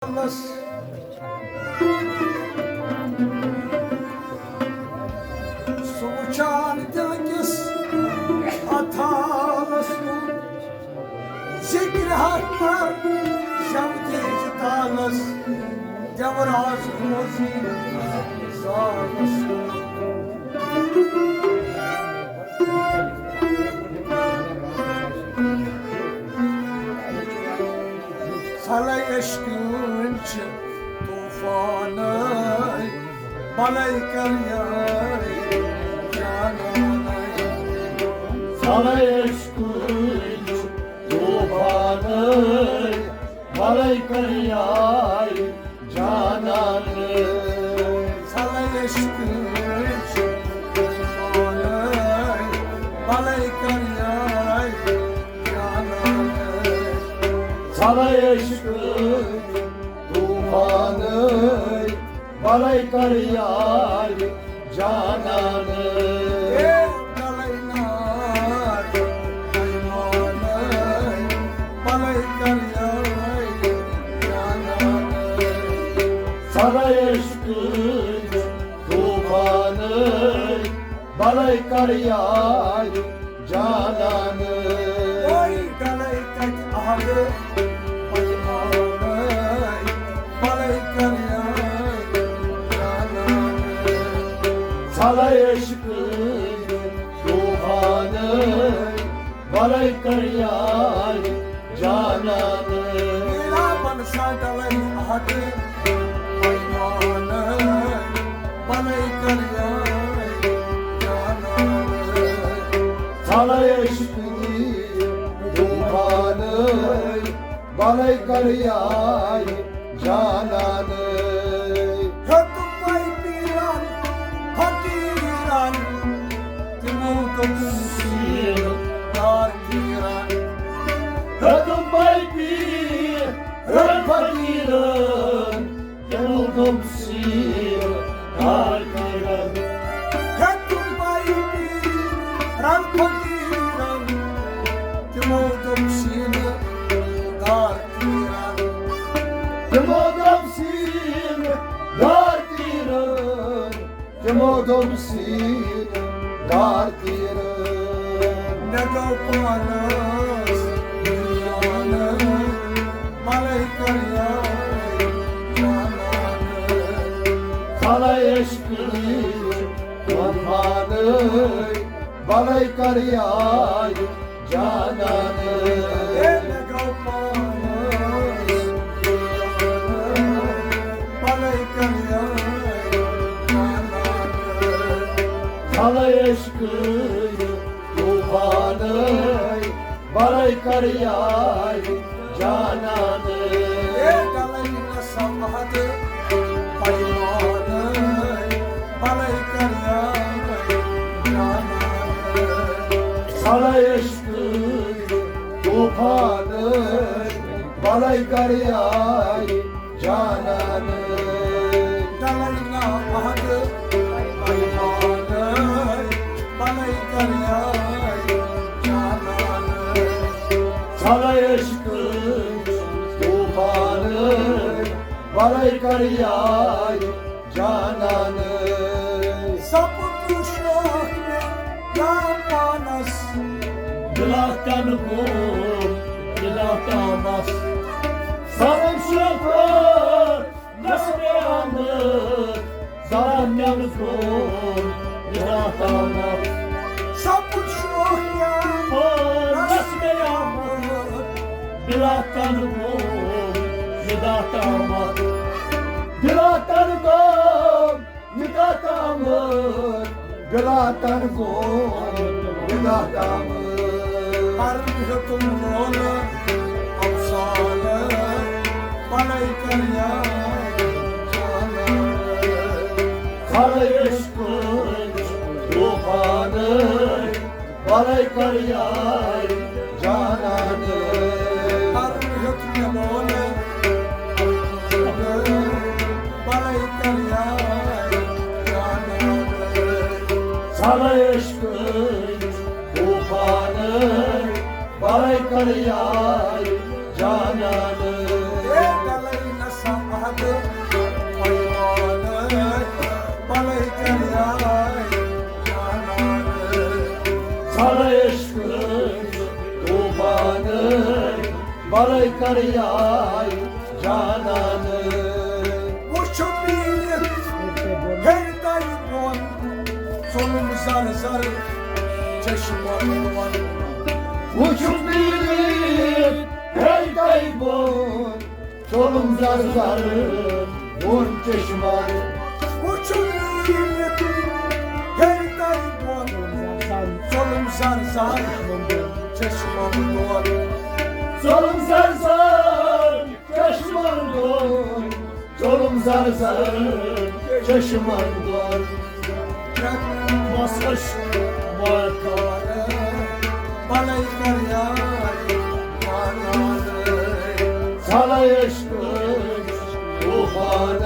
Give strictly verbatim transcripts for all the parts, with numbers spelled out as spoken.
سُہ وٕچھان دِلہٕ کِس اَتھ حالَس کُن، ذِکرِ حق کَر شمدیج تالَس، دیوراز روزی زالَس کُن۔ ژھلے عشقٕنۍ چھِ طوفانَے، بَلَے کَریٛاے جانانَے۔ ژھلے عشقٕنۍ چھِ طوفانَے، بَلَے کَریٛاے جانانَے۔ ژھلے عشقٕنۍ چھِ طوفانَے، بَلَے کَریٛاے جانانَے۔ ژھلے عشقٕنۍ طوفانَے، بَلَے کَریٛاے جانانَے۔ اے بَلَے نار پیمانَے، بَلَے کَریٛاے جانانَے۔ ژھلے عشقٕنۍ طوفانَے، بَلَے کَریٛاے جانانَے۔ اوے گلے تتہِ اہدٕ پیمانَے، بَلَے کَریٛاے جانانَے۔ ژھلے عشقٕنۍ طوفانَے، بَلَے کَریٛاے جانانَے۔ میرا بنسا گلے اہدٕ پیمانَے، بَلَے کَریٛاے جانانَے۔ ژھلے عشقٕنۍ طوفانَے، بَلَے کَریٛاے جانانَے۔ ہیوٚتُم پَے پیٖرَن فقیٖرَن، تِمو دوٚپ سیٖنہٕ دار پیٖرَن۔ ہیوٚتُم پَے پیٖرَن فقیٖرَن، تِمو دوٚپ سیٖنہٕ دار پیٖرَن۔ ہیوٚتُم پَے پیٖرَن فقیٖرَن، تِمو دوٚپ سیٖنہٕ دار پیٖرَن۔ تِمو دوٚپ سیٖنہٕ دار پیٖرَن، تِمو دوٚپ سیٖنہٕ دار پیٖرَن۔ مےٚ گوٚو پانَس دیوانہٕ، بَلَے کَریٛاے جانانہٕ۔ ژھلے عشقٕنۍ طوفانَے، بَلَے کَریٛاے جانانہٕ۔ اے مےٚ گوٚو پانَس دیوانہٕ، بَلَے کَریٛاے جانانہٕ۔ ژھلے عشقٕنۍ طوفانَے، بَلَے کَریٛاے جانانَے۔ اے گلے نہ سمہد پیمانَے، بَلَے کَریٛاے جانانَے۔ ژھلے عشقٕنۍ طوفانَے، بَلَے کَریٛاے جانانَے۔ گلے نہ سمہد پیمانَے، بَلَے کَریٛاے جانانَے۔ ژھلے عشقٕنۍ طوفانَے، بَلَے کَریٛاے جانانَے۔ سپُد شوق مےٚ یا پانَس، بِلا تَنہٕ گوم، بِلا تامَس۔ سپُد شوق نسبِ آمد، زبان نٮ۪نہٕ برٛونٛہہ بِلا تامَس۔ سپُد شوق یا پانَس، نسبِ آمد، بِلا تَنہٕ گوم، بِلا تامَس۔ بِلا تَنہٕ گوم، بِلا تامَس۔ بِلا تَنہٕ گوم، بِلا تامَس۔ پَرُن ہیوٚتُم رول افسانہٕ، بَلَے کَریٛاے جانانہٕ۔ ژھلے عشقٕنۍ طوفانَے، بَلَے کَریٛاے جانانہٕ۔ پَرُن ہیوٚت مےٚ رول، بَلَے کَریٛاے جانانہٕ۔ ژھلے عشقٕنۍ طوفانَے، بَلَے کَریٛاے جانانہٕ۔ اے گلے نہ سا بلے کر یاد جانان۔ وٕچھُم نیٖرِتھ ہیٚرِ تَلہِ بۄن، ظُلُم زر زر چشمن بۄن۔ وٕچھُم نیٖرِتھ ہیٚرِ تَلہِ بۄن، ظُلُم زر زر بۄن چشمن۔ وٕچھُم نیٖرِتھ ہیٚرِ تَلہِ بۄن، ظُلُم زر زر چشمن بۄن۔ ظُلُم زر زر چشمن بۄن، ظُلُم زر زر چشمن بۄن۔ مس عشق وقار، بلے کر یاد جانان۔ ژھلے عشق طوفان،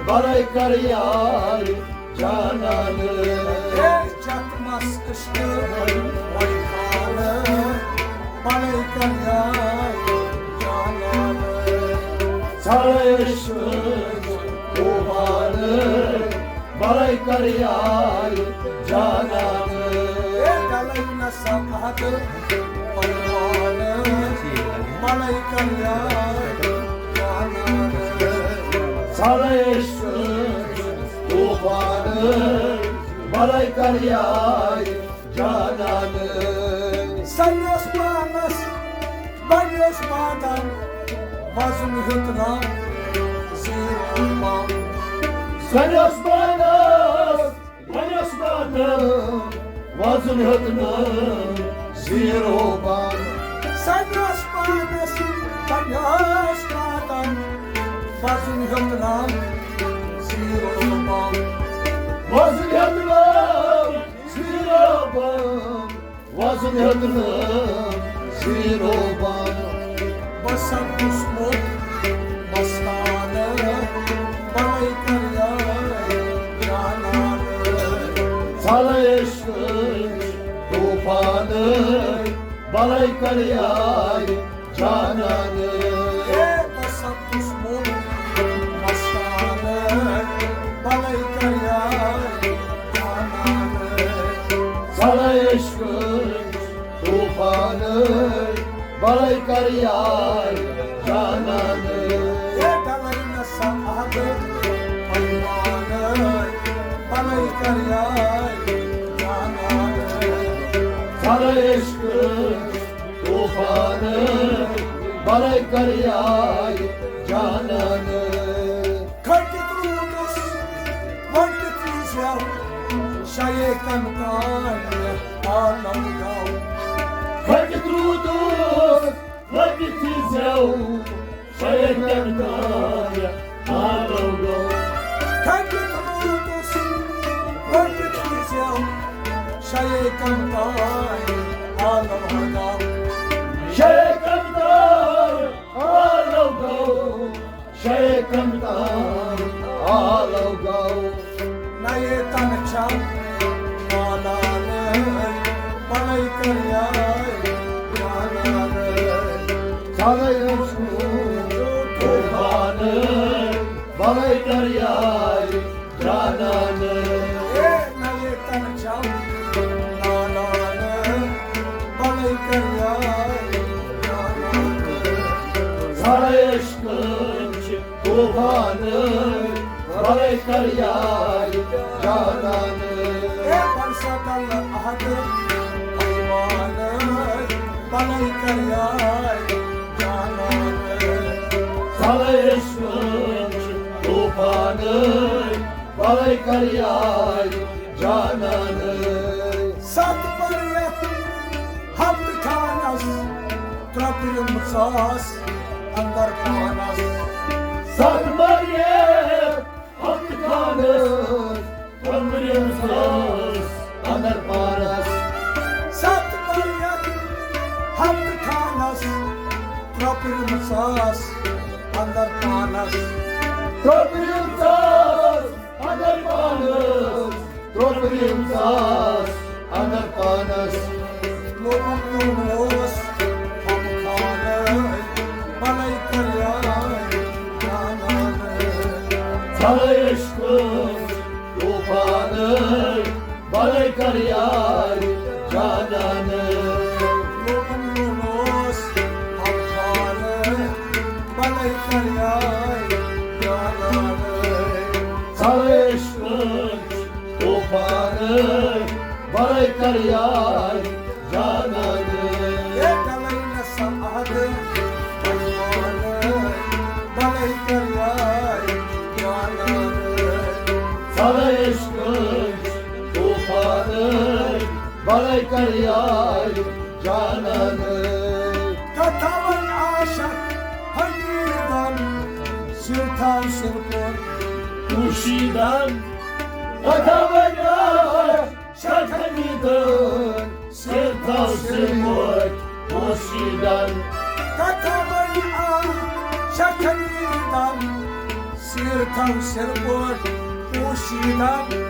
بلے کر یاد جانان۔ اے چتھ مس عشق وقار، بلے کر یاد جانان۔ ژھلے عشق طوفان، بلے کر یاد جانان۔ اے ڈلے نہ سا عہد پیمان، بلے کر یاد جانان۔ ژھلے عشق طوفان، بلے کر یاد جانان۔ سنس پانس بنیس بادام، وزن ہیوٚت نہٕ زیٖرو بم۔ سنس پانس بنیس بادام، وزن ہیوٚت نہٕ زیٖرو بم۔ سنس پانس بنیس بادام، وزن ہیوٚت نہٕ زیٖرو بم۔ وزن ہیوٚت نہٕ زیٖرو بم، وزن ہیوٚت نہٕ زیٖرو بم۔ بہٕ سپدُس موٚت مستانہٕ، بلے کر یاد جانان۔ ژھلے عشقٕچ طوفانہٕ، بلے کر یاد جانان۔ اے بہٕ سپدُس موٚت مستانہٕ، بلے کر یاد جانان۔ ژھلے عشقٕچ طوفانہٕ، بلے کر یاد جانان۔ اے ڈلے نہ سا عہد پیمانہٕ، بلے کر یاد جانان۔ ژھلے عشقٕچ طوفانہٕ، بلے کر یاد جانان۔ کھٹِتھ روٗدُس، ؤٹِتھ وِزیو، شیے کن تام عالم گوٚو۔ کھٹِتھ روٗدُس، ؤٹِتھ وِزیو، شیے کن تام عالم گوٚو۔ کھٹِتھ روٗدُس، ؤٹِتھ وِزیو، شیے کن تام عالم گوٚو۔ شیے کن تام عالم گوٚو۔ شیے کن تام عالم گوٚو۔ نَیے تن چھم مانان، بلے کر یاد جانان۔ ژھلے عشقٕچ طوفانہٕ، بلے کر یاد جانان۔ اے نَیے تن چھم مانان، بلے کر یاد جانان۔ ژھلے عشقٕچ طوفانہٕ، بلے کر یاد جانان۔ اے بہٕ سا ڈلہٕ عہد پیمانہٕ، بلے کر یاد جانان۔ ژھلے عشقٕچ طوفانہٕ، بلے کر یاد جانان۔ ستھ پٔرِتھ ہفتہٕ خانس، ترٛپرِم ژاس اندر پانس۔ ستھ پٔرِتھ ہفتہٕ خانس، ترٛپرِم ژاس اندر پانس۔ ستھ پٔرِتھ ہفتہٕ خانس، ترٛپرِم ژاس اندر پانس۔ ترٛپرِم ژاس اندر پانس، ترٛپرِم ژاس اندر پانس۔ لوگُن اوس ہم خانہٕ، بلے کر یاد جانان۔ ژھلے عشقٕچ طوفانہٕ، بلے کر یاد جانان۔ لوگُن اوس ہم ژھلے عشقٕچ طوفانٕے، بلے کر یاد جانانٕے۔ اے ڈلے نہ سا عہد پشمانٕے، بلے کر یاد جانانٕے۔ ژھلے عشقٕچ طوفانٕے، بلے کر یاد جانانٕے۔ کتھا وۄنۍ عاشق حمیدن، سر تھاو سر پٲٹھۍ پوشیدن۔ کتھا وۄنۍ عاشق حمیدن، سر تھاو سر پٲٹھۍ پوشیدن۔ کتھا وۄنۍ عاشق حمیدن، سر تھاو سر پٲٹھۍ پوشیدن۔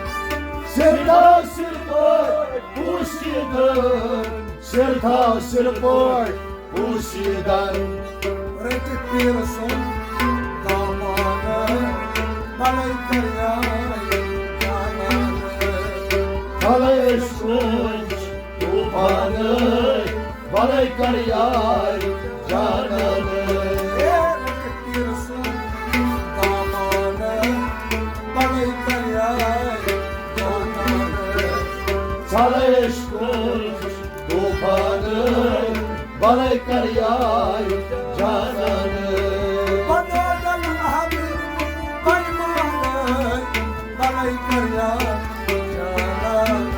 سر تھاو سر پٲٹھۍ پوشیدن، سر تھاو سر پٲٹھۍ پوشیدن۔ رٔٹِتھ پیٖر سُنٛد دامانہٕ، بلے کر یاد جانانہٕ۔ بلے عشقٕچ طوفانٕے، بلے کر یاد جانانٕے۔ اے رٔٹِتھ پیٖر سُنٛد دامانہٕ، بلے کر یاد جانانہٕ۔ ژھلے عشقٕچ طوفانٕے، بلے کر یاد جانانٕے۔ بنوتن عہد پیمانٕے، بلے کر یاد جانانٕے۔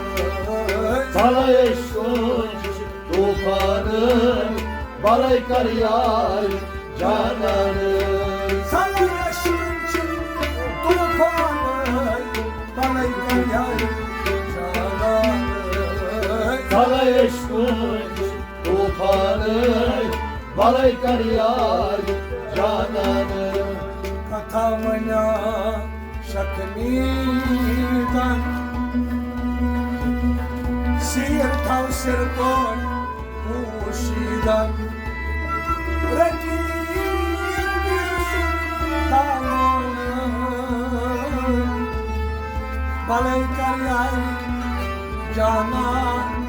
ژھلے عشقٕچ طوفانٕے، بلے کر یاد جانانٕے۔ ژھلے عشقٕچ طوفانٕے، بلے کر یاد جانانٕے۔ ژھلے عشقٕچ طوفانٕے، بلے کر یاد جانانٕے۔ کتھا وۄنۍ عاشق حمیدن، سر تھاو سر پٲٹھۍ پوشیدن۔ رٔٹِتھ پیٖر سُنٛد دامانہٕ، بلے کر یاد جانانہٕ۔